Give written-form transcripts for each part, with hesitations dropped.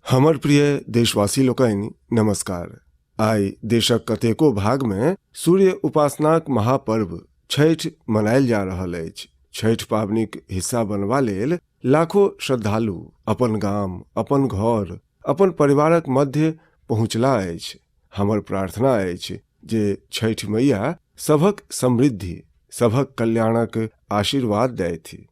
हमर प्रिय देशवासी लोकनि, नमस्कार। आइ देशक कतेको भागमे सूर्य उपासनाक महापर्व छठि मनायल जा रहल अछि। छठि पाबनिक हिस्सा बनबा लेल लाखो श्रद्धालु अपन गाम, अपन घर, अपन परिवारक मध्य पहुँचला अछि। हमर प्रार्थना अछि जे छठि मैया सभक समृद्धि, सभक कल्याणक आशीर्वाद दैथि।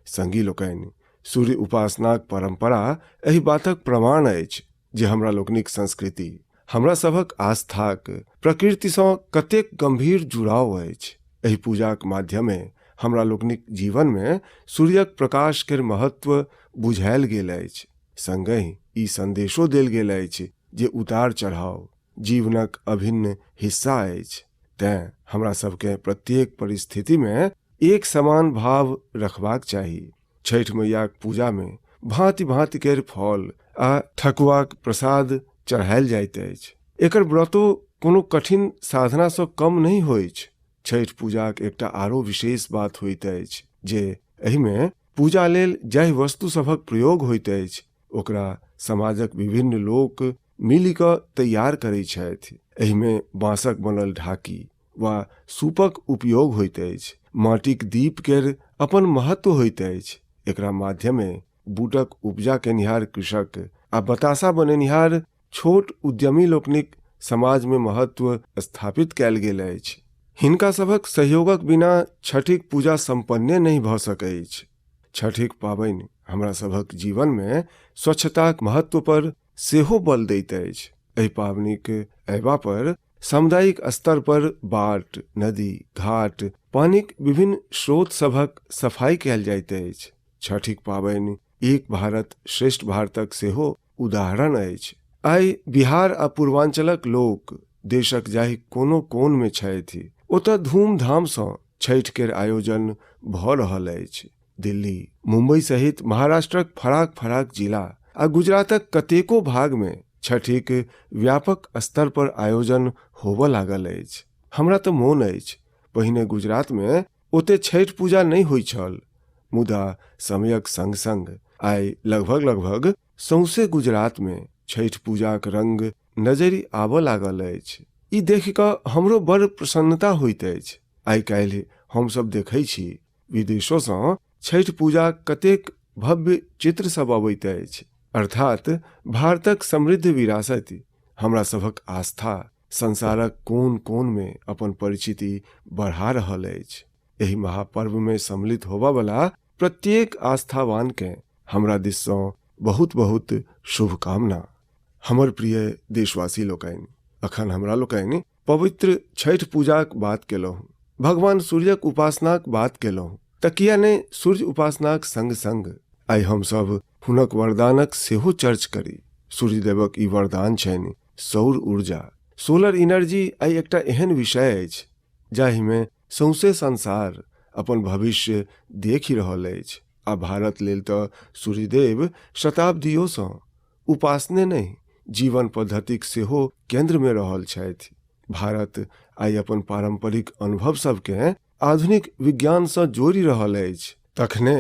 संगी लोकनि, सूर्य उपासनाक परंपरा एहि बातक प्रमाण अछि जे हमरा लोकनिक संस्कृति, हमरा सभक आस्थाक प्रकृतिसँ कतेक गंभीर जुड़ाव अछि। एहि पूजाक माध्यमे हमरा लोकनिक जीवनमे सूर्यक प्रकाश केर महत्व बुझायल गेल अछि। संगहि ई संदेशो देल गेल अछि जे उतार चढ़ाव जीवनक अभिन्न हिस्सा अछि, तेँ हमरा सभकेँ प्रत्येक परिस्थितिमे एक समान भाव रखबाक चाही। छठि मैयाक पूजामे भाँति भाँति केर फल आ ठकुआक प्रसाद चढ़ायल जाइत अछि। एकर व्रतो कोनो कठिन साधनासँ कम नहि होइछ। छठि पूजाक एकटा आरो विशेष बात होइत अछि जे एहिमे पूजा लेल जाहि वस्तु सभक प्रयोग होइत अछि ओकरा समाजक विभिन्न लोक मिलि कऽ तैयार करैत छथि। एहिमे बाँसक बनल ढाकी वा सूपक उपयोग होइत अछि। माटिक दीप केर अपन महत्व होइत अछि। एकरा माध्यमे बूटक उपजा केनिहार कृषक आ बतासा बनेनिहार छोट उद्यमी लोकनिक समाजमे महत्व स्थापित कयल गेल अछि। हिनका सभक सहयोगक बिना छठिक पूजा सम्पन्ने नहि भऽ सकैछ। छठिक पाबनि हमरा सभक जीवनमे स्वच्छताक महत्व पर सेहो बल दैत अछि। एहि पाबनिक अयबा पर सामुदायिक स्तर पर बाट, नदी, घाट, पानिक विभिन्न स्रोत सभक सफाई कयल जाइत अछि। छठिक पाबनि एक भारत श्रेष्ठ भारतक सेहो उदाहरण अछि। आइ बिहार आ पूर्वांचलक लोक देशक जाहि कोनो कोनमे छथि, ओतय धूमधामसँ छठि केर आयोजन भऽ रहल अछि। दिल्ली, मुंबई सहित महाराष्ट्रक फराक-फराक जिला आ गुजरातक कतेको भागमे छठिक व्यापक स्तर पर आयोजन होबय लागल अछि। हमरा तऽ मोन अछि, पहिने गुजरातमे ओते छठि पूजा नहि होइत छल, मुदा समयक संग-संग आइ लगभग-लगभग सौंसे गुजरातमे छठि पूजाक रंग नजरि आबऽ लागल अछि। ई देखि कऽ हमरो बड़ प्रसन्नता होइत अछि। आइ-काल्हि हम सभ देखै छी, विदेशोसँ छठि पूजाक कतेक भव्य चित्र सभ अबैत अछि। अर्थात भारतक समृद्ध विरासति, हमरा सभक आस्था संसारक कोन-कोनमे अपन परिचिति बढ़ा रहल अछि। एहि महापर्वमे सम्मिलित होबऽवला प्रत्येक आस्थावानकेँ हमरा दिससँ बहुत-बहुत शुभकामना। हमर प्रिय देशवासी लोकनि, अखन हमरा लोकनि पवित्र छठि पूजाक बात केलहुँ, भगवान सूर्यक उपासनाक बात केलहुँ, तऽ किया नहि सूर्य उपासनाक संग-संग आइ हमसभ हुनक वरदानक सेहो चर्च करी। सूर्यदेवक ई वरदान छनि सौर ऊर्जा। सोलर एनर्जी आइ एकटा एहन विषय अछि जाहिमे सौंसे संसार अपन भविष्य देखि रहल अछि आ भारत लेल तऽ सूर्यदेव शताब्दियोसँ उपासने नहि, जीवन पद्धतिक सेहो केन्द्रमे रहल छथि। भारत आइ अपन पारम्परिक अनुभव सभकेँ आधुनिक विज्ञानसँ जोड़ि रहल अछि। तखने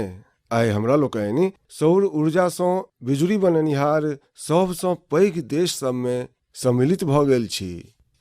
आइ हमरा लोकनि सौर ऊर्जासँ बिजुली बनेनिहार सभसँ पैघ देश सभमे सम्मिलित भऽ गेल छी।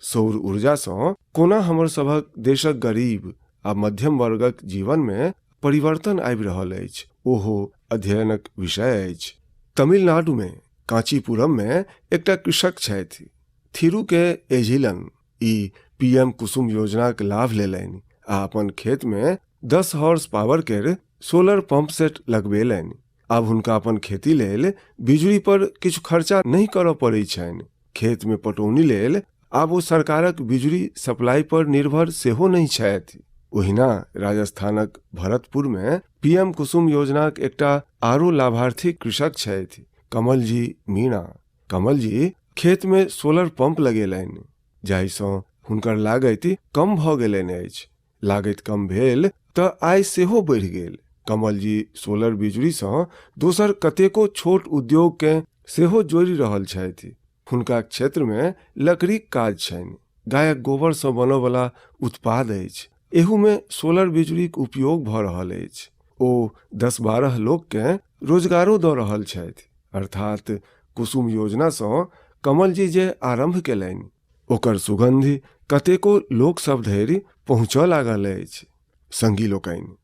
सौर ऊर्जासँ कोना हमर सभक देशक गरीब आ मध्यम वर्गक जीवनमे परिवर्तन आबि रहल अछि, ओहो अध्ययनक विषय अछि। तमिलनाडुमे कांचीपुरममे एकटा कृषक छथि, थिरु के एझिलन। ई पीएम कुसुम योजनाक लाभ लेलनि आ अपन खेतमे 10 हॉर्स पावर केर सोलर पंप सेट लगबेलनि। आब हुनका अपन खेती लेल बिजुली पर किछु खर्चा नहि करऽ पड़ैत छनि। खेतमे पटौनी लेल आब ओ सरकारक बिजुली सप्लाई पर निर्भर सेहो नहि छथि। ओहिना राजस्थानक भरतपुरमे पीएम कुसुम योजनाक एकटा आरो लाभार्थी कृषक छथि, कमल जी मीणा। कमल जी खेतमे सोलर पंप लगेलनि, जाहिसँ हुनकर लागति कम भऽ गेलनि अछि। लागति कम भेल तऽ आय सेहो बढ़ि गेल। कमल जी सोलर बिजुलीसँ दोसर कतेको छोट उद्योगकेँ सेहो जोड़ि रहल छथि। हुनका क्षेत्रमे लकड़ीक काज छनि। गायक गोबरसँ बनऽवला उत्पाद अछि। एहूमे सोलर बिजुलीक उपयोग भऽ रहल अछि। ओ 10-12 लोककेँ रोजगारो दऽ रहल छथि। अर्थात कुसुम योजनासँ कमलजी जे आरम्भ केलनि ओकर सुगन्धि कतेको लोकसभ धरि पहुँचऽ लागल अछि। संगी लोकनि,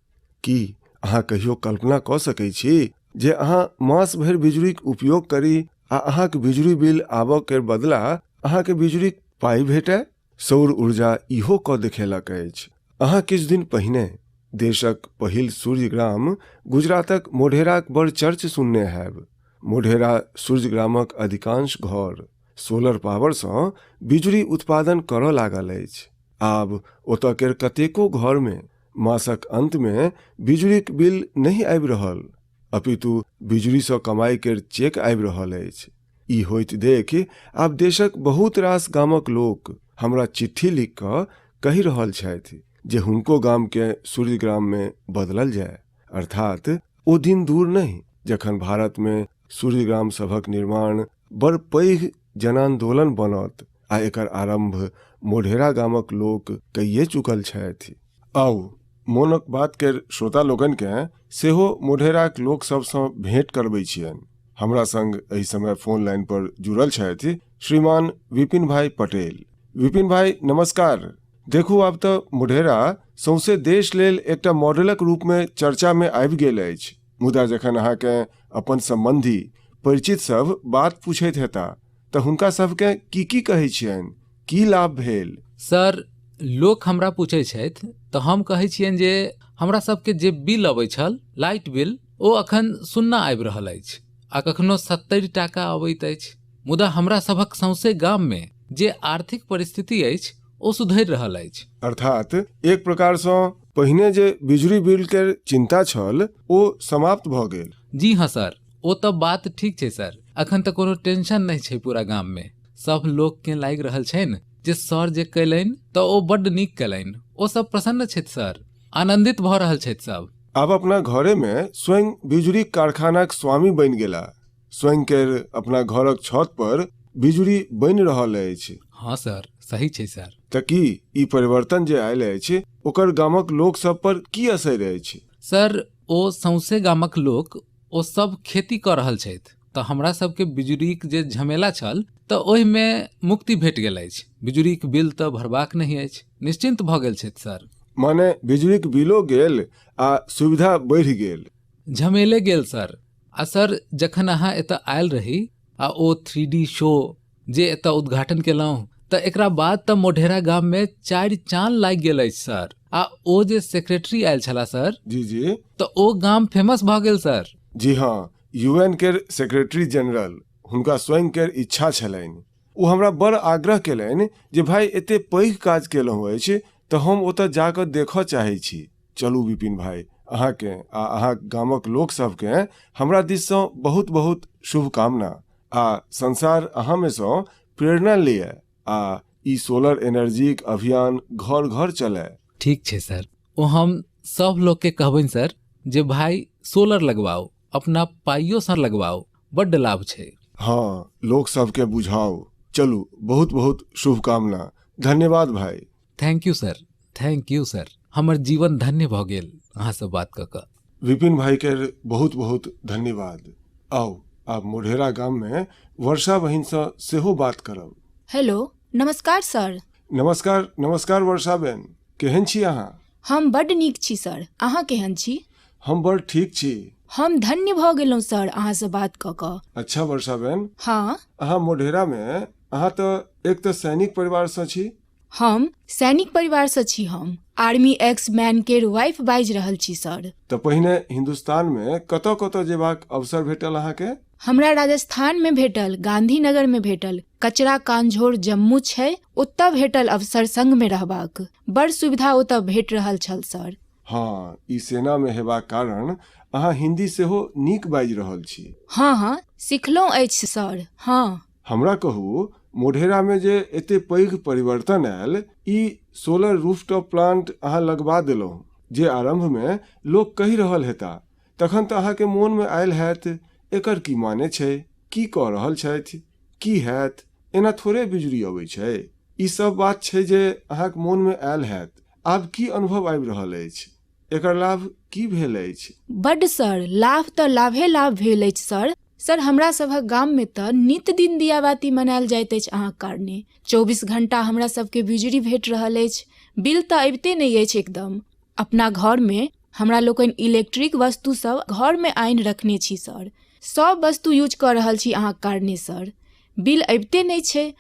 की अहाँ कहियो कल्पना कऽ सकै छी जे अहाँ मास भरि बिजुरीक उपयोग करी आ अहाँक बिजुरी बिल आबऽ केर बदला अहाँके बिजुरीक पाइ भेटय? सौर ऊर्जा इहो कऽ देखेलक अछि। अहाँ किछु दिन पहिने देशक पहिल सूर्यग्राम गुजरातक मोढेराक बड़ चर्च सुनने हैब। मोढेरा सूर्यग्रामक अधिकांश घर सोलर पावरसँ बिजुरी उत्पादन करऽ लागल अछि। आब ओतऽ केर कतेको घरमे मासक अन्तमे बिजुरीक बिल नहि आबि रहल, अपितु बिजुरीसँ कमाइ केर चेक आबि रहल अछि। ई होइत देखि आब देशक बहुत रास गामक लोक हमरा चिट्ठी लिखि कऽ कहि रहल छथि जे हुनको गामकेँ सूर्यग्राममे बदलल जाय। अर्थात ओ दिन दूर नहि जखन भारतमे सूर्यग्राम सभक निर्माण बड़ पैघ जनान्दोलन बनत आ एकर आरम्भ मोढेरा गामक लोक कइए चुकल छथि। आउ, मोनक बात केर श्रोता लोकनिकेँ सेहो मोढेराक लोक सभसँ भेंट करबै छियनि। हमरा संग एहि समय फोन लाइन पर जुड़ल छथि श्रीमान विपिन भाई पटेल। विपिन भाई नमस्कार। देखू, आब तऽ मोढेरा सौंसे देश लेल एकटा मॉडलक रूपमे चर्चामे आबि गेल अछि, मुदा जखन अहाँकेँ अपन सम्बन्धी परिचित सभ बात पूछैत हेता तऽ हुनका सभकेँ की की कहै छियनि, की लाभ भेल? सर, लोक हमरा पूछै छथि तऽ हम कहै छियनि जे हमरा सबके जे बिल अबै छल, लाइट बिल, ओ अखन सुन्ना आबि रहल अछि आ कखनो 70 टाका अबैत अछि। मुदा हमरा सभक सौंसे गाममे जे आर्थिक परिस्थिति अछि ओ सुधरि रहल अछि। अर्थात एक प्रकारसँ पहिने जे बिजुली बिल केर चिंता छल ओ समाप्त भऽ गेल। जी हँ सर, ओ तऽ बात ठीक छै सर। अखन तऽ कोनो टेंशन नहि छै पूरा गाममे। सभ लोककेँ लागि रहल छनि जे सर जे कयलनि तऽ ओ बड्ड नीक कयलनि। ओ सभ प्रसन्न छथि सर, आनन्दित भऽ रहल छथि सभ। आब अपना घरेमे स्वयं बिजुरीक कारखानाक स्वामी बनि गेला। स्वयं केर अपना घरक छत पर बिजुरी बनि रहल अछि। हँ सर, सही छै सर। तऽ की ई परिवर्तन जे आयल अछि ओकर गामक लोक सब पर की असरि अछि? सर, ओ सौंसे गामक लोक ओ सब खेती कऽ रहल छथि तऽ हमरा सबके बिजुरीक जे झमेला छल तऽ ओहिमे मुक्ति भेट गेल अछि। बिजुरीक बिल तऽ भरबाक नहि अछि, निश्चिन्त भऽ गेल छथि सर। माने बिजुरीक बिलो गेल आ सुविधा बढ़ि गेल। झमेले गेल सर। आ सर, जखन अहाँ एतऽ आयल रही आ ओ 3D show जे एतऽ उद्घाटन केलहुँ तऽ एकरा बाद तऽ मोढेरा गाममे 4 चाँद लागि गेल अछि सर। आ ओ जे सेक्रेटरी आयल छला सर, जी जी, तऽ ओ गाम फेमस भऽ गेल सर। जी हाँ, यूएन केर सेक्रेटरी जनरल हुनका स्वयं केर इच्छा छलनि। ओ हमरा बड़ आग्रह केलनि जे भाइ एते पैघ काज केलहुँ अछि तऽ हम ओतऽ जा कऽ देखऽ चाहै छी। चलू विपिन भाइ, अहाँकेँ आ अहाँक गामक लोक सभकेँ हमरा दिससँ बहुत बहुत शुभकामना आ संसार अहाँमे सँ प्रेरणा लिअ आ ई सोलर एनर्जीक अभियान घर घर चलय। ठीक छै सर, ओ हम सभ लोकके कहबनि सर जे भाइ सोलर लगवाउ, अपना पाइयोसँ लगवाउ, बड्ड लाभ छै। हँ, लोक सभकेँ बुझाउ। चलू, बहुत बहुत शुभकामना। धन्यवाद भाइ। Thank you sir, thank you sir. हमर जीवन धन्य भऽ गेल अहाँसँ बात कऽ कऽ। विपिन भाई के बहुत बहुत धन्यवाद। आउ आब मोढेरा गाम में वर्षा बहिन से सेहो बात करब। हेलो, नमस्कार सर। नमस्कार, नमस्कार वर्षा बहन, केहन छी अहाँ? हम बड्ड नीक छी सर, अहाँ केहन छी? हम बड़ ठीक छी। हम धन्य भऽ गेलहुँ सर अहाँसँ बात कऽ कऽ। अच्छा वर्षा बहन। हाँ। अहाँ मोढेरा में, अहाँ तऽ एक तऽ सैनिक परिवार सँ छी। हम सैनिक परिवार सँ छी। हम आर्मी एक्स मैन केर वाइफ बाजि रहल छी सर। तऽ पहिने हिंदुस्तान में कतऽ कतऽ जेबाक अवसर भेटल अहाँके? हमरा राजस्थान में भेटल, गांधीनगर में भेटल, कचरा कांझोर जम्मू छै ओतऽ भेटल अवसर संग में रहबाक। बड़ सुविधा ओतऽ भेट रहल छल सर। हाँ, ई सेना में हेबाक कारण अहाँ हिंदी सेहो नीक बाजि रहल छी। हाँ हाँ, सिखलहुँ अछि सर, हाँ। हमरा कहू, मोढेरामे जे एते पैघ परिवर्तन आयल, ई सोलर रूफटॉप प्लांट अहाँ लगबा देलहुँ जे आरम्भमे लोक कहि रहल हेता, तखन तऽ अहाँके मोनमे आयल हैत एकर की माने छै, की कऽ रहल छथि, की हैत, एना थोड़े बिजुरी अबै छै। ई सब बात छै जे अहाँक मोनमे आयल हैत। आब की अनुभव आबि रहल अछि, एकर लाभ की भेल अछि? बड्ड सर, लाभ तऽ लाभे लाभ भेल अछि सर। सर, हमरा सभक गाममे तऽ नित दिन दियाबाती मनायल जाइत अछि अहाँक कारणे। 24 घंटा हमरा सबके बिजुरी भेट रहल अछि, बिल तऽ अबिते नहि अछि एकदम। अपना घरमे हमरा लोकनि इलेक्ट्रिक वस्तु सब घरमे आनि रखने छी सर। सब वस्तु यूज कऽ रहल छी अहाँक कारणे सर। बिल अबिते नहि छै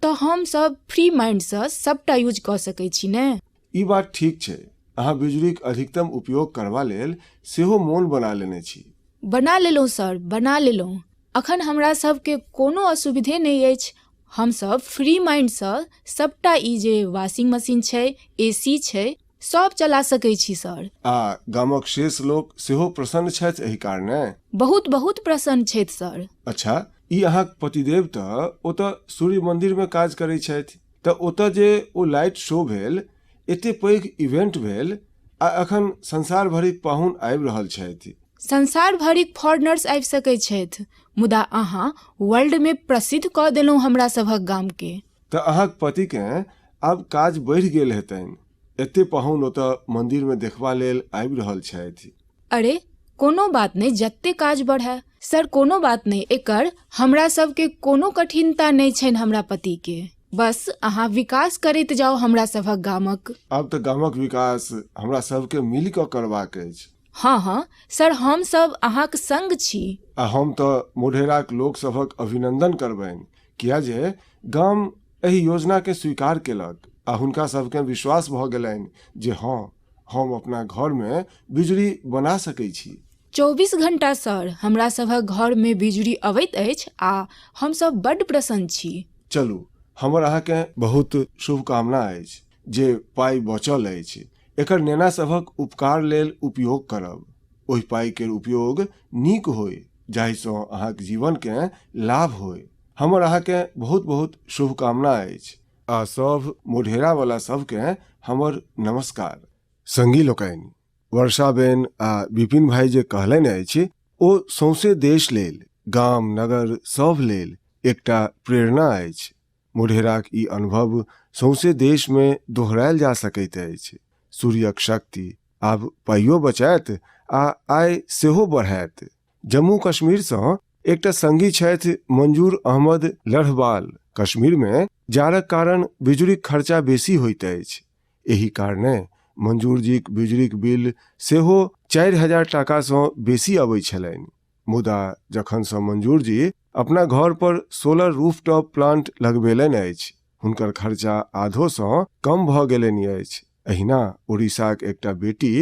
तऽ हमसब फ्री माइंडसँ सबटा यूज कऽ सकै छी ने। ई बात ठीक छै, अहाँ बिजुरीक अधिकतम उपयोग करबा लेल सेहो मोन बना लेने छी। बना लेलहुँ सर, बना लेलहुँ। अखन हमरा सबके कोनो असुविधे नहि अछि। हमसब फ्री माइंडसँ सबटा ई जे वॉशिंग मशीन छै, ए सी छै, सब चला सकै छी सर। आ गामक शेष लोक सेहो प्रसन्न छथि एहि कारणे? बहुत बहुत प्रसन्न छथि सर। अच्छा, ई अहाँक पतिदेव तऽ ओतऽ सूर्य मन्दिरमे काज करै छथि, तऽ ओतऽ जे ओ लाइट शो भेल, एते पैघ इवेंट भेल आ एखन संसार भरिक पाहुन आबि रहल छथि। संसार भरिक फॉरेनर्स आबि सकै छथि, मुदा अहाँ वर्ल्डमे प्रसिद्ध कऽ देलहुँ हमरा सभक गामके। तऽ अहाँक पतिकेँ आब काज बढ़ि गेल हेतनि, एते पाहुन ओतऽ मन्दिरमे देखबा लेल आबि रहल छथि। अरे कोनो बात नहि, जते काज बढ़ए सर, कोनो बात नहि, एकर हमरा सबके कोनो कठिनता नहि छनि हमरा पतिके। बस अहाँ विकास करैत जाउ हमरा सभक गामक। आब तऽ गामक विकास हमरा सबके मिलि कऽ करबाक अछि। हँ हँ सर, हम सब अहाँक संग छी। आ हम तऽ मोढेराक लोक सभक अभिनंदन करबनि, किया जे गाम एहि योजनाकेँ स्वीकार केलक आ हुनका सभकेँ विश्वास भऽ गेलनि जे हँ, हम अपना घरमे बिजुरी बना सकै छी। 24 घंटा सर, हमरा सभक घरमे बिजुरी अबैत अछि आ हम सब बड्ड प्रसन्न छी। चलू, हमर अहाँकेँ बहुत शुभकामना अछि जे पाइ बचल अछि एकर नेना सभक उपकार लेल उपयोग करब। ओहि पाइ केर उपयोग नीक होय जाहिसँ अहाँक जीवनकेँ लाभ होय। हमर अहाँकेँ बहुत बहुत शुभकामना अछि आ सभ मोढेरावला सभकेँ हमर नमस्कार। संगी लोकनि, वर्षाबेन आ विपिन भाई जे कहलनि अछि ओ सौंसे देश लेल, गाम नगर सभ लेल एकटा प्रेरणा अछि। मोढेराक ई अनुभव सौंसे देशमे दोहरायल जा सकैत अछि। सूर्यक शक्ति आब पाइयो बचायत आ आय सेहो बढ़ायत। जम्मू कश्मीरसँ एकटा संगी छथि मंजूर अहमद लढ़वाल। कश्मीरमे जाड़क कारण बिजुरीक खर्चा बेसी होइत अछि। एहि कारणे मंजूरजीक बिजुरीक बिल सेहो 4000 टाकासँ बेसी अबै छलनि। मुदा जखनसँ मंजूरजी अपना घर पर सोलर रूफटॉप प्लांट लगबेलनि अछि, हुनकर खर्चा आधोसँ कम भऽ गेलनि अछि। एहिना उड़ीसाक एकटा बेटी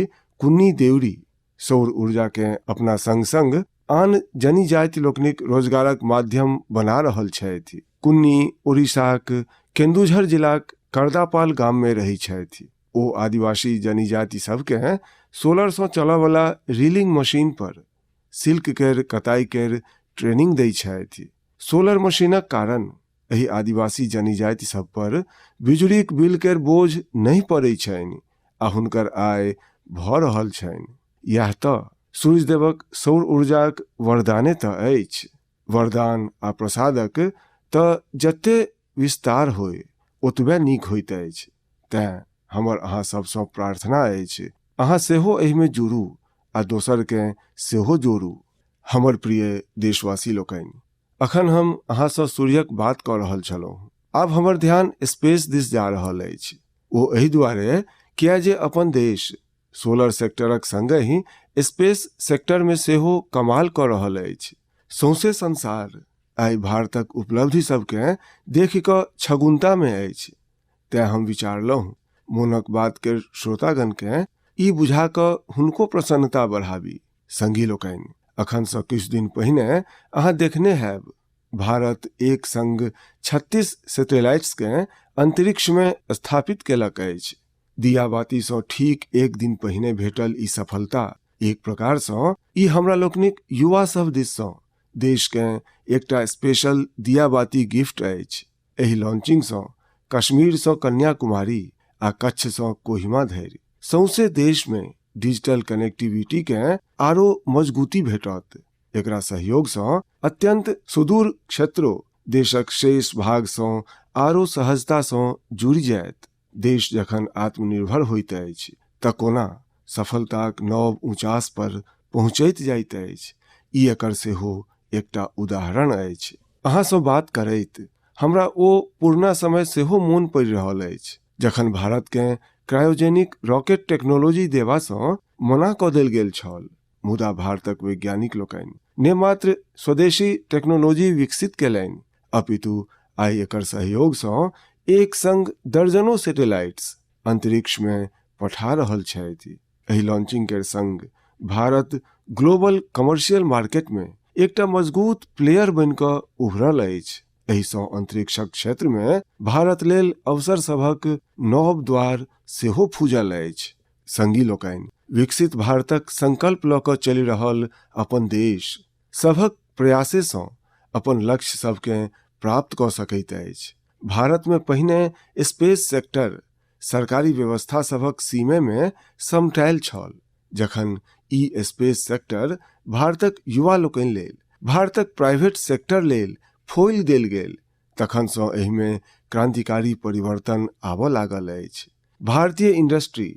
कुन्नी देउरी सौर ऊर्जाकेँ अपना संग-संग आन जनीजाति लोकनिक रोजगारक माध्यम बना रहल छथि। कुन्नी उड़ीसाक केन्दुझर जिलाक करदापाल गाममे रहै छथि। ओ आदिवासी जनजाति सभकेँ सोलरसँ चलऽवला रीलिंग मशीन पर सिल्क केर कताई केर ट्रेनिंग दै छथि। सोलर मशीनक कारण एहि आदिवासी जनजाति सभ पर बिजुलीक बिल केर बोझ नहि पड़ै छनि आ हुनकर आय भऽ रहल छनि। इएह तऽ सूर्यदेवक सौर ऊर्जाक वरदाने तऽ अछि। वरदान आ प्रसादक तऽ जते विस्तार होय ओतबे नीक होइत अछि। तेँ हमर अहाँ सभसँ प्रार्थना अछि, अहाँ सेहो एहिमे जुड़ू आ दोसरकेँ सेहो जोड़ू। हमर प्रिय देशवासी लोकनि, अखन हम अहाँसँ सूर्यक बात कऽ रहल छलहुँ। आब हमर ध्यान स्पेस दिस जा रहल अछि। ओ एहि दुआरे किया जे अपन देश सोलर सेक्टरक संगहि स्पेस सेक्टरमे सेहो कमाल कऽ रहल अछि। सौंसे संसार आइ भारतक उपलब्धि सभकेँ देखि कऽ छगुन्तामे अछि। तेँ हम विचारलहुँ, मोनक बात केर श्रोतागणकेँ ई बुझा कऽ हुनको प्रसन्नता बढ़ाबी। संगी लोकनि, अखनसँ किछु दिन पहिने अहाँ देखने हैब, भारत एक संग 36 सैटेलाइट्सकेँ अंतरिक्षमे स्थापित केलक अछि। दियाबातीसँ ठीक एक दिन पहिने भेटल ई सफलता एक प्रकारसँ ई हमरा लोकनिक युवा सभ दिससँ देशकेँ एकटा स्पेशल दियाबाती गिफ्ट अछि। एहि लॉन्चिंगसँ कश्मीरसँ कन्याकुमारी आ कच्छसँ कोहिमा धरि सौंसे देशमे डिजिटल कनेक्टिविटीकेँ आरो मजगूती भेटत। एकरा सहयोगसँ अत्यंत सुदूर क्षेत्रो देशक शेष भागसँ आरो सहजतासँ जुड़ि जायत। देश जखन आत्मनिर्भर होइत अछि तऽ कोना सफलताक नव ऊँचास पर पहुँचैत जाइत अछि, ई एकर सेहो एकटा उदाहरण अछि। अहाँसँ बात करैत हमरा ओ पुरना समय सेहो मोन पड़ि रहल अछि जखन भारतकेँ क्रायोजेनिक रॉकेट टेक्नोलॉजी देबासँ मना कऽ देल गेल छल, मुदा भारतक वैज्ञानिक लोकनि ने मात्र स्वदेशी टेक्नोलॉजी विकसित केलनि अपितु आइ एकर सहयोगसँ एक संग दर्जनों सैटेलाइट्स अंतरिक्षमे पठा रहल छथि। एहि लॉन्चिंग केर संग भारत ग्लोबल कमर्शियल मार्केटमे एकटा मजगूत प्लेयर बनि कऽ उभरल अछि। एहिसँ अंतरिक्षक क्षेत्रमे भारत लेल अवसर सभक नव द्वार सेहो फूजल अछि। संगी लोकनि, विकसित भारतक संकल्प लऽ कऽ चलि रहल अपन देश सभक प्रयासेसँ अपन लक्ष्य सभकेँ प्राप्त कऽ सकैत अछि। भारतमे पहिने स्पेस सेक्टर सरकारी व्यवस्था सभक सीमेमे समटायल छल। जखन ई स्पेस सेक्टर भारतक युवा लोकनि लेल, भारतक प्राइवेट सेक्टर लेल फोलि देल गेल, तखनसँ एहिमे क्रांतिकारी परिवर्तन आबऽ लागल अछि। भारतीय इंडस्ट्री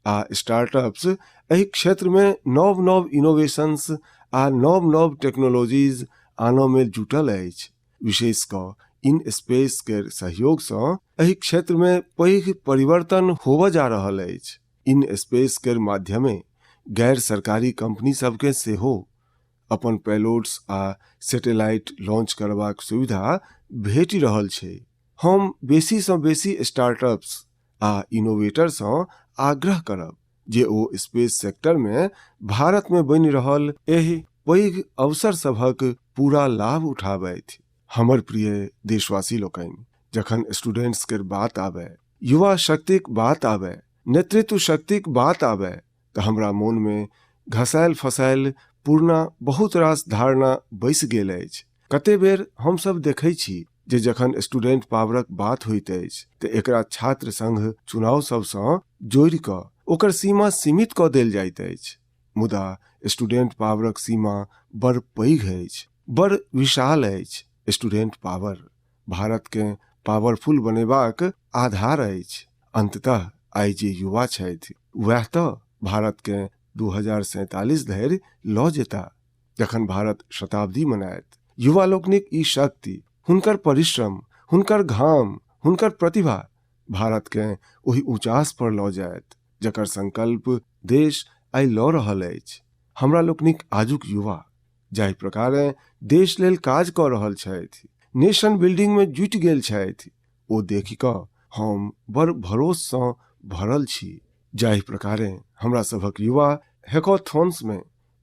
आ स्टार्टअप्स एहि क्षेत्रमे नव नव इनोवेशंस आ नव नव टेक्नोलॉजीज आनऽमे जुटल अछि। विशेष कऽ इन स्पेस केर सहयोगसँ एहि क्षेत्रमे पैघ परिवर्तन होबऽ जा रहल अछि। इन स्पेस केर माध्यमे गैर सरकारी कंपनी सभकेँ सेहो अपन पेलोड्स आ सैटेलाइट लॉन्च करबाक सुविधा भेटि रहल छै। हम बेसीसँ बेसी स्टार्टअप्स आ इनोवेटरसँ आग्रह करब जे ओ स्पेस सेक्टरमे भारतमे बनि रहल एहि पैघ अवसर सभक पूरा लाभ उठाबथि। हमर प्रिय देशवासी लोकनि, जखन स्टूडेंट्स केर बात आबय, युवा शक्तिक बात आबय, नेतृत्व शक्तिक बात आबय तऽ हमरा मोनमे घसायल फसायल पुरना बहुत रास धारणा बसि गेल अछि। कते बेर हमसभ देखै छी जे जखन स्टूडेंट पावरक बात होइत अछि तऽ एकरा छात्र संघ चुनाव सभसँ जोड़ि कऽ ओकर सीमा सीमित कऽ देल जाइत अछि। मुदा स्टूडेंट पावरक सीमा बड़ पैघ अछि, बड़ विशाल अछि। स्टूडेंट पावर भारतकेँ पावरफुल बनेबाक आधार अछि। अंततः आइ जे युवा छथि वएह तऽ भारतकेँ 2047 धरि लऽ जेता। जखन भारत शताब्दी मनायत, युवा लोकनिक ई शक्ति, हुनकर परिश्रम, हुनकर घाम, हुनकर प्रतिभा भारतकेँ ओहि ऊँचास पर लऽ जायत जकर संकल्प देश आइ लऽ रहल अछि। हमरा लोकनिक आजुक युवा जाहि प्रकारेँ देश लेल काज कऽ रहल छथि, नेशन बिल्डिंगमे जुटि गेल छथि, ओ देखि कऽ हम बड़ भरोससँ भरल छी। जाहि प्रकारेँ हमरा सभक युवा हैकाथॉन्समे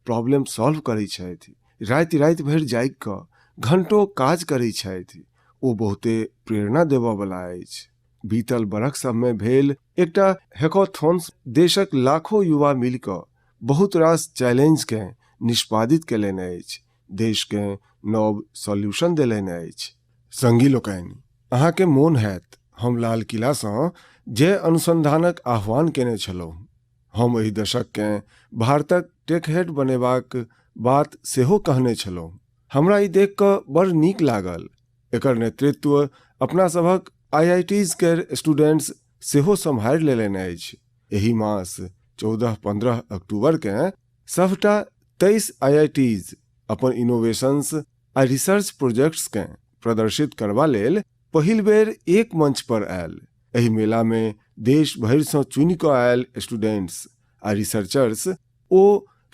प्रॉब्लम सॉल्व करै छथि, राति राति भरि जागि कऽ घंटो काज करै छथि, ओ बहुते प्रेरणा देबऽवला अछि। बीतल बरख सभमे भेल एकटा हैकाथॉन्स देशक लाखो युवा मिलि कऽ बहुत रास चैलेंजकेँ निष्पादित कयलनि अछि, देशकेँ नव सॉल्यूशन देलनि अछि। संगी लोकनि, अहाँकेँ मोन हैत हम लाल किलासँ जे अनुसंधानक आह्वान कयने छलहुँ, हम एहि दशककेँ भारतक टेक हेड बनेबाक बात सेहो कहने छलहुँ। हमरा ई देखि कऽ बड़ नीक लागल। एकर नेतृत्व अपना सभक आईआईटीज केर स्टूडेंट्स सेहो सम्हारि लेलनि अछि। एहि मास 14-15 अक्टूबरकेँ सभटा 23 आईआईटीज अपन इनोवेशंस आ रिसर्च प्रोजेक्ट्सकेँ प्रदर्शित करबा लेल पहिल बेर एक मंच पर आयल। एहि मेलामे देश भरिसँ चुनि कऽ आयल स्टूडेंट्स आ रिसर्चर्स ओ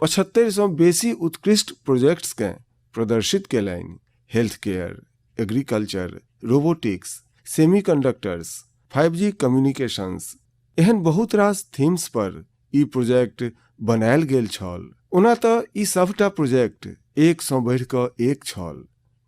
75सँ बेसी उत्कृष्ट प्रोजेक्ट्सकेँ प्रदर्शित कयलनि। Health care, agriculture, robotics, semiconductors, 5G communications एहन बहुत रास थीम्स पर ई प्रोजेक्ट बनायल गेल छल। ओना तऽ ई सभटा प्रोजेक्ट एकसँ बढ़ि कऽ एक छल,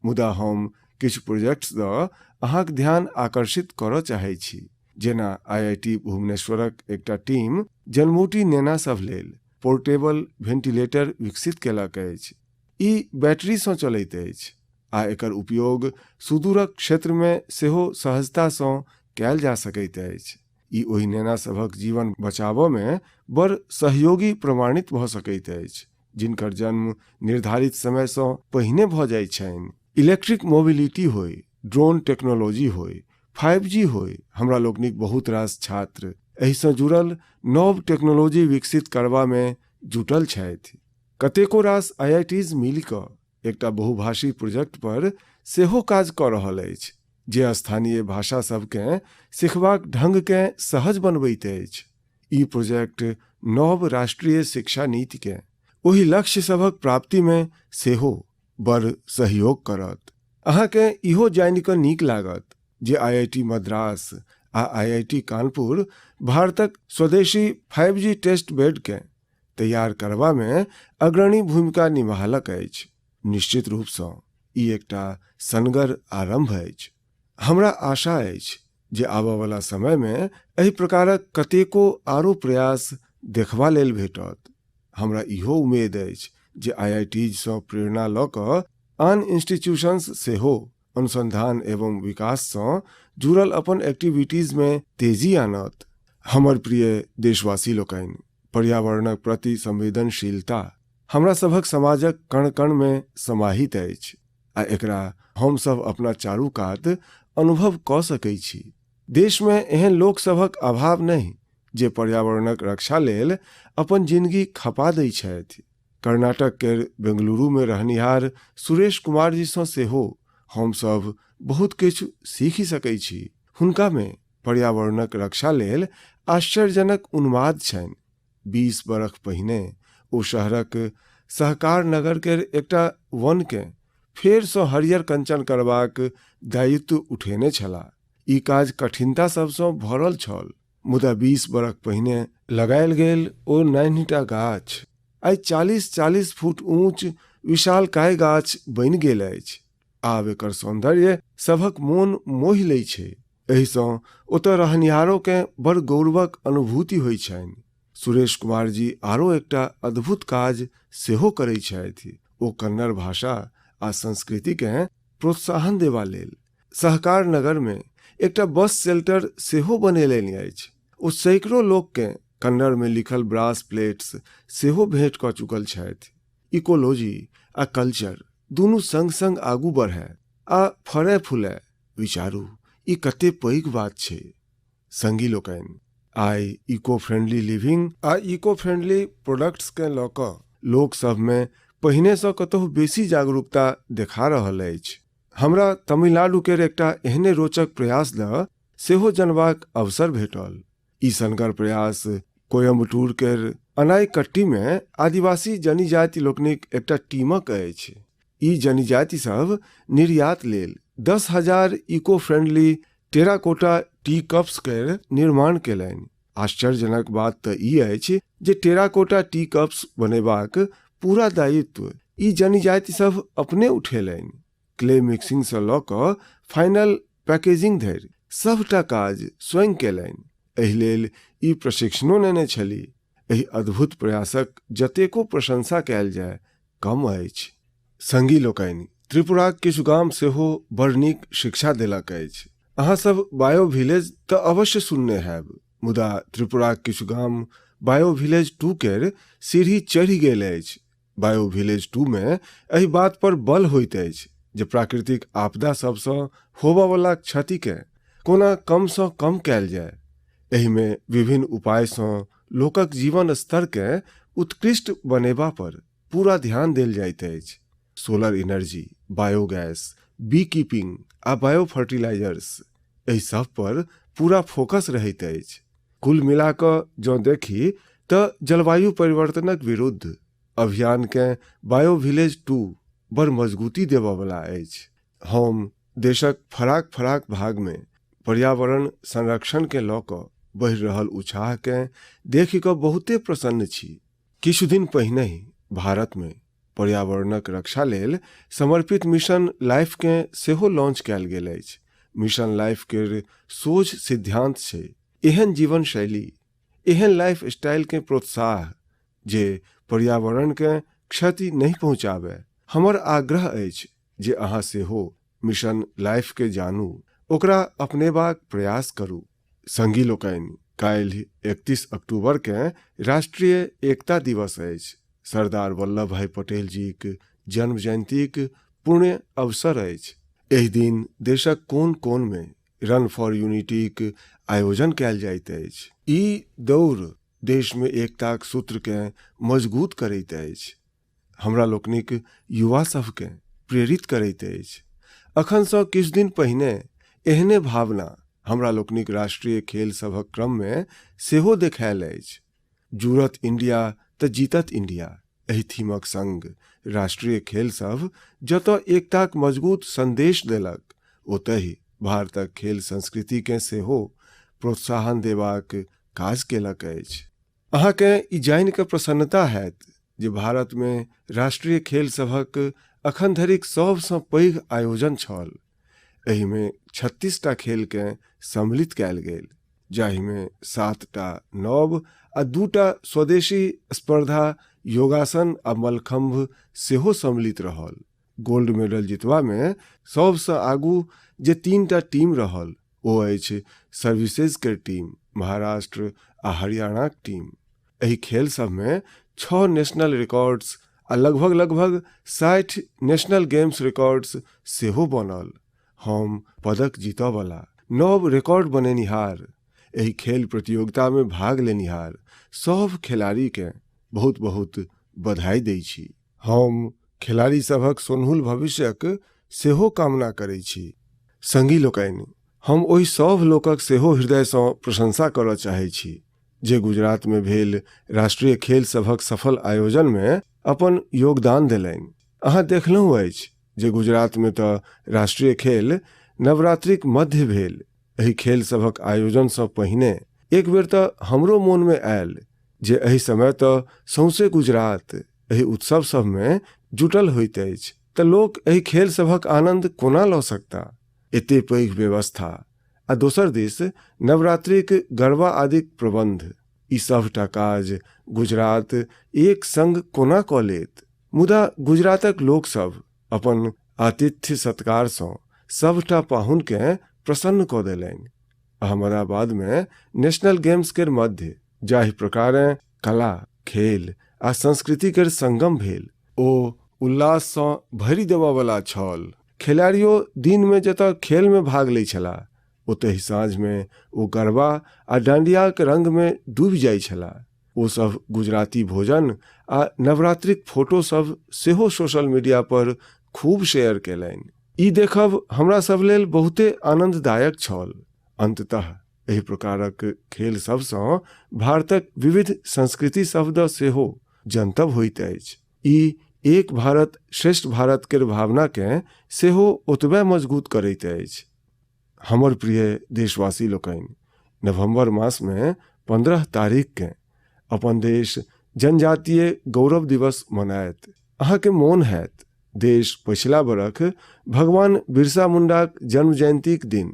मुदा हम किछु प्रोजेक्ट्स दऽ अहाँक ध्यान आकर्षित करऽ चाहै छी, जेना आईआईटी भुवनेश्वरक एकटा टीम जन्मौटी नेना सभ लेल पोर्टेबल वेंटिलेटर विकसित केलक अछि। ई बैटरीसँ चलैत अछि आ एकर उपयोग सुदूरक क्षेत्रमे सेहो सहजतासँ कयल जा सकैत अछि। ई ओहि नेना सभक जीवन बचाबऽमे बड़ सहयोगी प्रमाणित भऽ सकैत अछि जिनकर जन्म निर्धारित समयसँ पहिने भऽ जाइत छनि। इलेक्ट्रिक मोबिलिटी होय, ड्रोन टेक्नोलॉजी होय, 5G होय, हमरा लोकनिक बहुत रास छात्र एहिसँ जुड़ल नव टेक्नोलॉजी विकसित करबामे जुटल छथि। कतेको रास आईआईटीज मिलि कऽ एकटा बहुभाषी प्रोजेक्ट पर सेहो काज कऽ रहल अछि जे स्थानीय भाषा सभकेँ सिखबाक ढंगकेँ सहज बनबैत अछि। ई प्रोजेक्ट नव राष्ट्रीय शिक्षा नीतिकेँ ओहि लक्ष्य सभक प्राप्तिमे सेहो बड़ सहयोग करत। अहाँकेँ इहो जानि कऽ नीक लागत जे आईआईटी मद्रास आ आईआईटी कानपुर भारतक स्वदेशी 5G टेस्ट बेडकेँ तैयार करबामे अग्रणी भूमिका निमाहलक अछि। निश्चित रूपसँ ई एकटा सनगर आरम्भ अछि। हमरा आशा अछि जे आबयवला समयमे एहि प्रकारक कतेको आरो प्रयास देखबा लेल भेटत। हमरा इहो उमेद अछि जे आईआईटीजसँ प्रेरणा लऽ कऽ आन इंस्टीट्यूशंस सेहो अनुसंधान एवं विकाससँ जुड़ल अपन एक्टिविटीजमे तेजी आनत। हमर प्रिय देशवासी लोकनि, पर्यावरणक प्रति संवेदनशीलता हमरा सभक समाजक कण-कणमे समाहित अछि आ एकरा हम सभ अपना चारू कात अनुभव कऽ सकैत छी। देशमे एहन लोक सभक अभाव नहि जे पर्यावरणक रक्षा लेल अपन जिनगी खपा दै छथि। कर्नाटक केर बेंगलुरुमे रहनिहार सुरेश कुमार जीसँ सेहो हम सभ बहुत किछु सीखि सकैत छी। हुनकामे पर्यावरणक रक्षा लेल आश्चर्यजनक उन्माद छनि। 20 बरख पहिने ओ शहरक सहकार नगर केर एकटा वनकेँ फेरसँ हरियर कंचन करबाक दायित्व उठेने छलाह। ई काज कठिनता सभसँ भरल छल, मुदा 20 बरख पहिने लगायल गेल ओ नान्हिटा गाछ आइ 40-40 फुट ऊँच विशालकाय गाछ बनि गेल अछि। आब एकर सौन्दर्य सभक मोन मोहि लै छै। एहिसँ ओतऽ रहनिहारोकेँ बड़ गौरवक अनुभूति होइ छनि। सुरेश कुमार जी आरो एकटा अद्भुत काज सेहो करै छथि। ओ कन्नड़ भाषा आ संस्कृतिकेँ प्रोत्साहन देबा लेल सहकार नगरमे एकटा बस शेल्टर सेहो बनेलनि अछि। ओ सैकड़ो लोककेँ कन्नड़मे लिखल ब्रास प्लेट्स सेहो भेंट कऽ चुकल छथि। इकोलॉजी आ कल्चर दुनू संग-संग आगू बढ़ए आ फड़ए-फूलए, विचारू ई कते पैघ बात छै। संगी लोकनि, आइ इको फ्रेंडली लिविंग आ इको फ्रेंडली प्रोडक्ट्सकेँ लऽ कऽ लोक सभमे पहिनेसँ कतहु बेसी जागरूकता देखा रहल अछि। हमरा तमिलनाडु केर एकटा एहने रोचक प्रयास दऽ सेहो जनबाक अवसर भेटल। ई सनगर प्रयास कोयम्बटूर केर अनाईकट्टीमे आदिवासी जनजाति लोकनिक एकटा टीमक अछि। ई जनजाति सभ निर्यात लेल 10,000 eco friendly terracotta tea cups केर निर्माण केलनि। आश्चर्यजनक बात तऽ ई अछि जे टेराकोटा टी कप्स बनेबाक पूरा दायित्व ई जनजाति सभ अपने उठेलनि। क्ले मिक्सिंग सँ लऽ कऽ फाइनल पैकेजिंग धरि सभटा काज स्वयं केलनि। एहि लेल ई प्रशिक्षणो नेने छली। एहि अद्भुत प्रयासक जतेको प्रशंसा कयल जाय कम अछि। संगी लोकनि, त्रिपुराक किछु गाम सेहो बड़ नीक शिक्षा देलक अछि। अहाँ सब बायो विलेज तऽ अवश्य सुनने हैब, मुदा त्रिपुराक किछु गाम बायो विलेज 2 केर सीढ़ी चढ़ि गेल अछि। बायो विलेज 2 मे एहि बात पर बल होइत अछि जे प्राकृतिक आपदा सबसँ होबयवला क्षतिकेँ कोना कमसँ कम कयल जाय। एहिमे विभिन्न उपायसँ लोकक जीवन स्तरकेँ उत्कृष्ट बनेबा पर पूरा ध्यान देल जाइत अछि। Solar energy, biogas, bee keeping आ बायो फर्टिलाइजर्स एहि सभ पर पूरा फोकस रहैत अछि। कुल मिला कऽ जँ देखी तऽ जलवायु परिवर्तनक विरुद्ध अभियानकेँ बायो विलेज 2 बड़ मजगूती देबयवला अछि। हम देशक फराक-फराक भागमे पर्यावरण संरक्षणकेँ लऽ कऽ बढ़ि रहल उत्साहकेँ देखि कऽ बहुते प्रसन्न छी। किछु दिन पहिनहि भारतमे पर्यावरणक रक्षा लेल समर्पित मिशन लाइफकेँ सेहो लॉन्च कयल गेल अछि। मिशन लाइफ केर सोझ सिद्धांत छै एहन जीवन शैली, एहन लाइफ स्टाइलकेँ प्रोत्साह जे पर्यावरणकेँ क्षति नहि पहुँचाबय। हमर आग्रह अछि जे अहाँ सेहो मिशन लाइफकेँ जानू, ओकरा अपनेबाक प्रयास करू। संगी लोकनि, काल्हि 31 अक्टूबरकेँ राष्ट्रीय एकता दिवस अछि। सरदार वल्लभ भाई पटेल जीक जन्म जयंतीक पुण्य अवसर अछि। एहि दिन देशक कोन-कोनमे रन फॉर यूनिटीक आयोजन कयल जाइत अछि। ई दौड़ देशमे एकताक सूत्रकेँ मजगूत करैत अछि। हमरा लोकनिक युवा सभकेँ प्रेरित करैत अछि। अखनसँ किछु दिन पहिने एहने भावना हमरा लोकनिक राष्ट्रीय खेल सभक क्रममे सेहो देखायल अछि। जुड़त इंडिया तऽ जीतत इंडिया एहि थीमक संग राष्ट्रीय खेल सभ जतय एकताक मजबूत संदेश देलक, ओतहि भारतक खेल संस्कृतिकेँ सेहो प्रोत्साहन देबाक काज केलक अछि। अहाँकेँ ई जानि कऽ प्रसन्नता हैत जे भारतमे राष्ट्रीय खेल सभक अखन धरिक सभसँ पैघ आयोजन छल। एहिमे 36 टा खेलकेँ सम्मिलित कयल गेल, जाहिमे 7टा नव आ 2टा स्वदेशी स्पर्धा योगासन आ मलखम्भ सेहो सम्मिलित रहल। गोल्ड मेडल जितबामे सभसँ आगू जे 3टा टीम रहल ओ अछि सर्विसेज केर टीम, महाराष्ट्र आ हरियाणाक टीम। एहि खेल सभमे 6 नेशनल रिकॉर्ड्स आ लगभग लगभग 60 नेशनल गेम्स रिकॉर्ड्स सेहो बनल। हम पदक जीतऽवला, नव रिकॉर्ड बनेनिहार, एहि खेल प्रतियोगितामे भाग लेनिहार सभ खेलाड़ीकेँ बहुत बहुत बधाई दै छी। हम खेलाड़ी सभक सोनहुल भविष्यक सेहो कामना करै छी। संगी लोकनि, हम ओहि सभ लोकक सेहो हृदयसँ प्रशंसा करऽ चाहै छी जे गुजरातमे भेल राष्ट्रीय खेल सभक सफल आयोजनमे अपन योगदान देलनि। अहाँ देखलहुँ अछि जे गुजरातमे तऽ राष्ट्रीय खेल नवरात्रिक मध्य भेल। एहि खेल सभक आयोजनसँ पहिने एक बेर तऽ हमरो मोनमे आयल जे एहि समय तऽ सौंसे गुजरात एहि उत्सव सभमे जुटल होइत अछि तऽ लोक एहि खेल सभक आनन्द कोना लऽ सकता? एते पैघ व्यवस्था आ दोसर दिस नवरात्रिक गरबा आदिक प्रबन्ध, ई सभटा काज गुजरात एक संग कोना कऽ लेत? मुदा गुजरातक लोकसभ अपन आतिथ्य सत्कारसँ सभटा पाहुनकेँ प्रसन्न कऽ देलनि। अहमदाबादमे नेशनल गेम्स केर मध्य जाहि प्रकारेँ कला, खेल आ संस्कृति केर संगम भेल, ओ उल्लाससँ भरि देबऽवला छल। खेलाड़ियो दिनमे जतऽ खेलमे भाग लै छलाह, ओतहि साँझमे ओ गरबा आ डांडियाक रंगमे डूबि जाइ छलाह। ओ सभ गुजराती भोजन आ नवरात्रिक फोटो सभ सेहो सोशल मीडिया पर खूब शेयर केलनि। ई देखब हमरा सभ लेल बहुते आनन्ददायक छल। अन्ततः एहि प्रकारक खेल सभसँ भारतक विविध संस्कृति सभ दऽ सेहो जनतब होइत अछि। ई एक भारत श्रेष्ठ भारत केर भावनाकेँ सेहो ओतबे मजगूत करैत अछि। हमर प्रिय देशवासी लोकनि, नवम्बर मासमे 15 तारीखकेँ अपन देश जनजातीय गौरव दिवस मनायत। अहाँके मोन हैत, देश पछिला बरख भगवान बिरसा मुण्डाक जन्म जयन्तीक दिन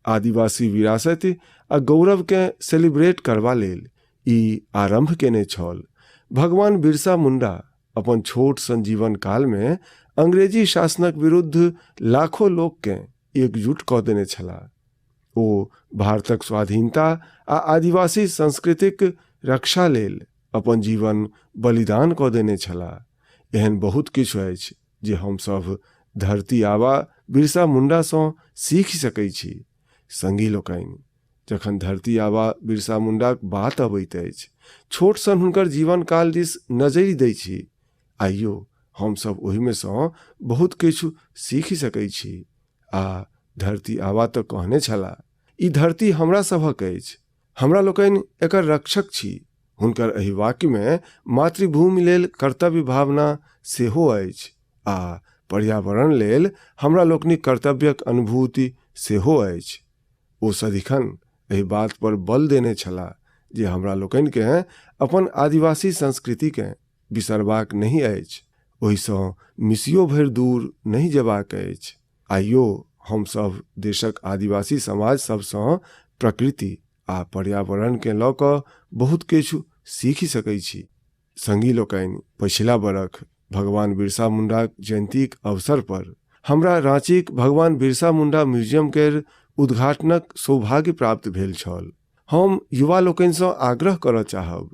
आदिवासी विरासति आ गौरवकेँ सेलिब्रेट करबा लेल ई आरम्भ केने छल। भगवान बिरसा मुण्डा अपन छोट सन जीवन कालमे अंग्रेजी शासनक विरुद्ध लाखो लोककेँ एकजुट कऽ देने छलाह। ओ भारतक स्वाधीनता आ आदिवासी संस्कृतिक रक्षा लेल अपन जीवन बलिदान कऽ देने छलाह। एहन बहुत किछु अछि जे हमसभ धरती आबा बिरसा मुण्डासँ सीखि सकै छी। संगी लोकनि, जखन धरती आबा बिरसा मुण्डाक बात अबैत अछि, छोट सन हुनकर जीवन काल दिस नजरि दै छी, आइयो हमसभ ओहिमे सँ बहुत किछु सीखि सकै छी। आ धरती आबा तऽ कहने छलाह, ई धरती हमरा सभक अछि, हमरा लोकनि एकर रक्षक छी। हुनकर एहि वाक्यमे मातृभूमि लेल कर्तव्य भावना सेहो अछि आ पर्यावरण लेल हमरा लोकनिक कर्तव्यक अनुभूति सेहो अछि। ओ सदिखन एहि बात पर बल देने छलाह जे हमरा लोकनिकेँ अपन आदिवासी संस्कृतिकेँ बिसरबाक नहि अछि, ओहिसँ मिसियो भरि दूर नहि जेबाक अछि। आइयो हमसभ देशक आदिवासी समाज सभसँ प्रकृति आ पर्यावरणकेँ लऽ कऽ बहुत किछु सीखि सकै छी। संगी लोकनि, पछिला बरख भगवान बिरसा मुण्डाक जयन्तीक अवसर पर हमरा राँचीक भगवान बिरसा मुण्डा म्यूजियम केर उद्घाटनक सौभाग्य प्राप्त भेल छल। हम युवा लोकनिसँ आग्रह करऽ चाहब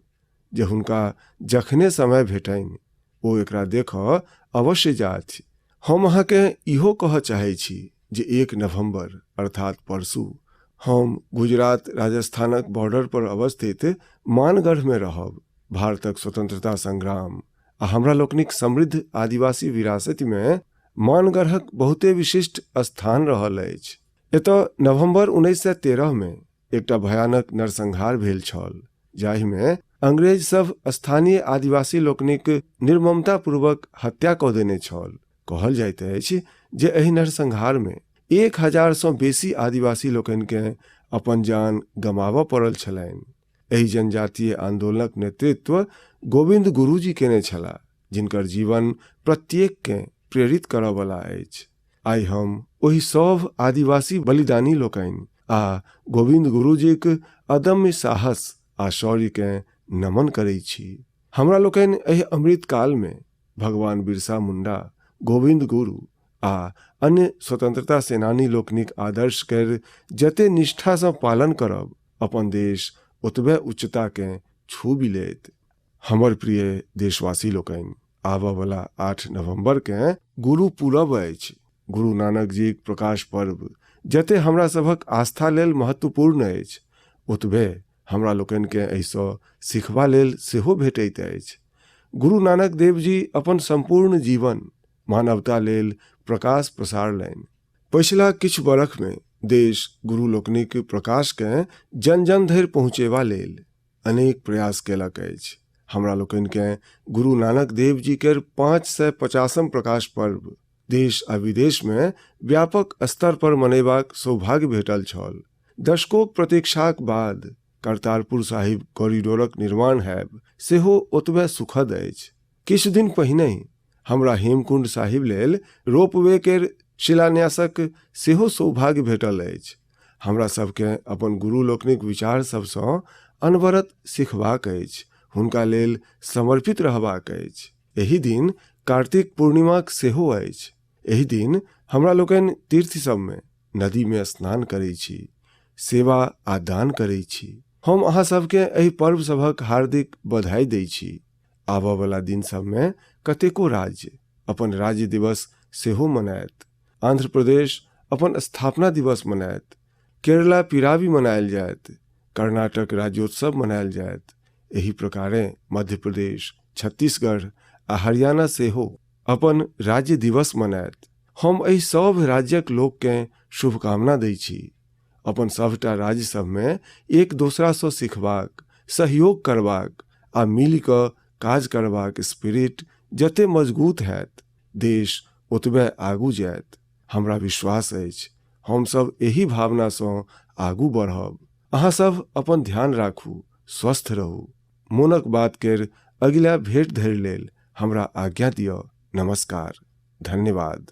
जे हुनका जखने समय भेटनि ओ एकरा देखऽ अवश्य जाथि। हम अहाँकेँ इहो कहऽ चाहै छी जे 1 नवम्बर अर्थात परसू हम गुजरात राजस्थानक बॉर्डर पर अवस्थित मानगढ़मे रहब। भारतक स्वतंत्रता संग्राम आ हमरा लोकनिक समृद्ध आदिवासी विरासतिमे मानगढ़क बहुते विशिष्ट स्थान रहल अछि। एतय नवम्बर 1913 मे एकटा भयानक नरसंहार भेल छल, जाहिमे अंग्रेज सभ स्थानीय आदिवासी लोकनिक निर्ममतापूर्वक हत्या कऽ देने छल। कहल जाइत अछि जे एहि नरसंहारमे 1000सँ बेसी आदिवासी लोकनिकेँ अपन जान गमाबऽ पड़ल छलनि। एहि जनजातीय आन्दोलनक नेतृत्व गोविन्द गुरुजी केने छलाह, जिनकर जीवन प्रत्येककेँ प्रेरित करऽवला अछि। आइ हम ओहि सभ आदिवासी बलिदानी लोकनि आ गोविन्द गुरुजीक अदम्य साहस आ शौर्यकेँ नमन करैत छी। हमरा लोकनि एहि अमृत कालमे भगवान बिरसा मुण्डा, गोविन्द गुरु आ अन्य स्वतंत्रता सेनानी लोकनिक आदर्श केर जते निष्ठासँ पालन करब, अपन देश ओतबे उच्चताकेँ छूबि लेत। हमर प्रिय देशवासी लोकनि, आबऽवला 8 नवम्बरकेँ गुरु पूरब अछि। गुरु नानक जीक प्रकाश पर्व जते हमरा सभक आस्था लेल महत्वपूर्ण अछि, ओतबे हमरा लोकनिकेँ एहिसँ सिखबा लेल सेहो भेटैत अछि। गुरु नानक देव जी अपन सम्पूर्ण जीवन मानवता लेल प्रकाश पसारलनि। पछिला किछु बरखमे देश गुरु लोकनिक प्रकाशकेँ जन-जन धरि पहुँचेबा लेल अनेक प्रयास केलक अछि। हमरा लोकनिकेँ गुरु नानक देव जी केर 550म प्रकाश पर्व देश आ विदेशमे व्यापक स्तर पर मनयबाक सौभाग्य भेटल छल। दशकोक प्रतीक्षाक बाद करतारपुर साहिब कॉरिडोरक निर्माण हैब सेहो ओतबे सुखद अछि। किछु दिन पहिनहि हमरा हेमकुंड साहिब लेल रोपवे केर शिलान्यासक सेहो सौभाग्य भेटल अछि। हमरा सभकेँ अपन गुरु लोकनिक विचार सभसँ अनवरत सिखबाक अछि, हुनका लेल समर्पित रहबाक अछि। एहि दिन कार्तिक पूर्णिमाक सेहो अछि। एहि दिन हमरा लोकनि तीर्थ सभमे नदीमे स्नान करै छी, सेवा आ दान करै छी। हम अहाँ सभकेँ एहि पर्व सभक हार्दिक बधाई दै छी। आबऽवला दिन सभमे कतेको राज्य अपन राज्य दिवस सेहो मनायत। आंध्र प्रदेश अपन स्थापना दिवस मनायत। केरला पिरावी मनायल जायत। कर्नाटक राज्योत्सव मनायल जायत। एहि प्रकारें मध्य प्रदेश, छत्तीसगढ़ आ हरियाणा सेहो अपन राज्य दिवस मनायत। हम एहि सभ राज्यक लोककेँ शुभकामना दै छी। अपन सभटा राज्य सभमे एक दोसरासँ सिखबाक, सहयोग करबाक आ मिलि कऽ काज करबाक स्पिरिट जते मजगूत हैत, देश ओतबे आगू जायत। हमरा विश्वास अछि, हम सभ एहि भावनासँ आगू बढ़ब। अहाँ सभ अपन ध्यान राखू, स्वस्थ रहू। मोनक बात केर अगिला भेंट धरि लेल हमरा आज्ञा दिअ। नमस्कार। धन्यवाद।